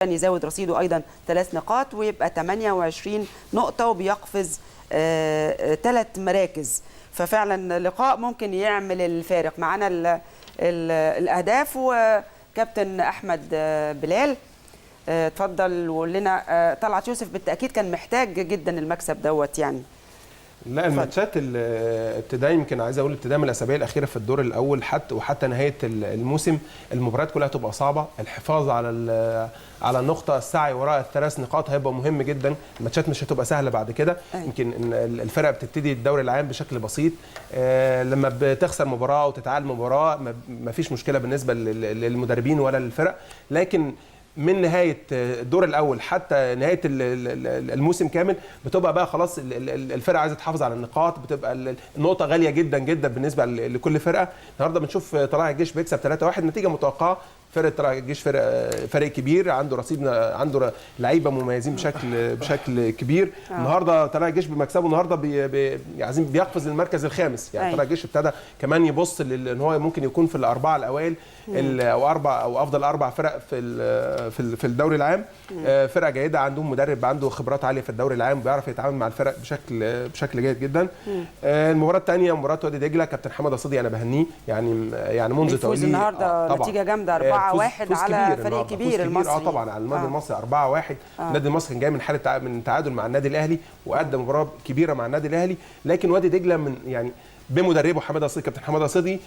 يزود رصيده ايضا 3 نقاط ويبقى 28 نقطة وبيقفز 3 مراكز. ففعلا لقاء ممكن يعمل الفارق. معانا ال ال الاهداف وكابتن احمد بلال، اتفضل وقول لنا. طلعت يوسف بالتاكيد كان محتاج جدا المكسب دوت يعني. لا الماتشات ابتداء يمكن عايز اقول ابتداء من الاسابيع الاخيرة في الدور الاول حتى وحتى نهاية الموسم المباريات كلها تبقى صعبة. الحفاظ على النقطة، السعي وراء الثلاث نقاط هيبقى مهم جدا. الماتشات مش هتبقى سهلة بعد كده. يمكن الفرق بتبتدي الدوري العام بشكل بسيط، لما بتخسر مباراة وتتعادل مباراة ما فيش مشكلة بالنسبة للمدربين ولا للفرق، لكن من نهاية الدور الاول حتى نهاية الموسم كامل بتبقى بقى خلاص الفرقة عايزه تحافظ على النقاط، بتبقى النقطة غالية جدا جدا بالنسبة لكل فرقه. النهارده بنشوف طلائع الجيش بيكسب 3-1، نتيجة متوقعه. فرقه طلائع الجيش فريق كبير، عنده رصيد، عنده لعيبة مميزين بشكل كبير. النهارده طلائع الجيش بمكسبه النهارده عايزين بيقفز للمركز الخامس. يعني طلائع الجيش ابتدى كمان يبص ان هو ممكن يكون في الاربعة الاوائل او اربع او افضل اربع فرق في الدوري العام. فرقه جيدة، عندهم مدرب عنده خبرات عالية في الدوري العام، بيعرف يتعامل مع الفرق بشكل جيد جدا. المباراة الثانية مباراة وادي دجله، كابتن حمادة صدقي انا بهنيه يعني منذ توليه النهارده نتيجة جامدة 4-1 على فريق كبير المصري. طبعا على النادي المصري 4-1. النادي المصري كان جاي من حاله من تعادل مع النادي الاهلي وقدم مباراة كبيرة مع النادي الاهلي، لكن وادي دجله من يعني بمدربه حمادة صدقي، كابتن حمادة صدقي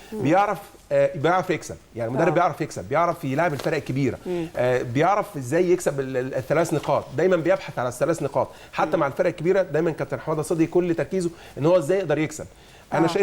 بيعرف يكسب. يعني المدرب بيعرف يكسب، بيعرف يلعب الفرق الكبيرة، بيعرف ازاي يكسب الثلاث نقاط، دايما بيبحث على الثلاث نقاط حتى مع الفرق الكبيرة. دايما كابتن حمادة صدقي كل تركيزه ان هو ازاي يقدر يكسب. انا شايف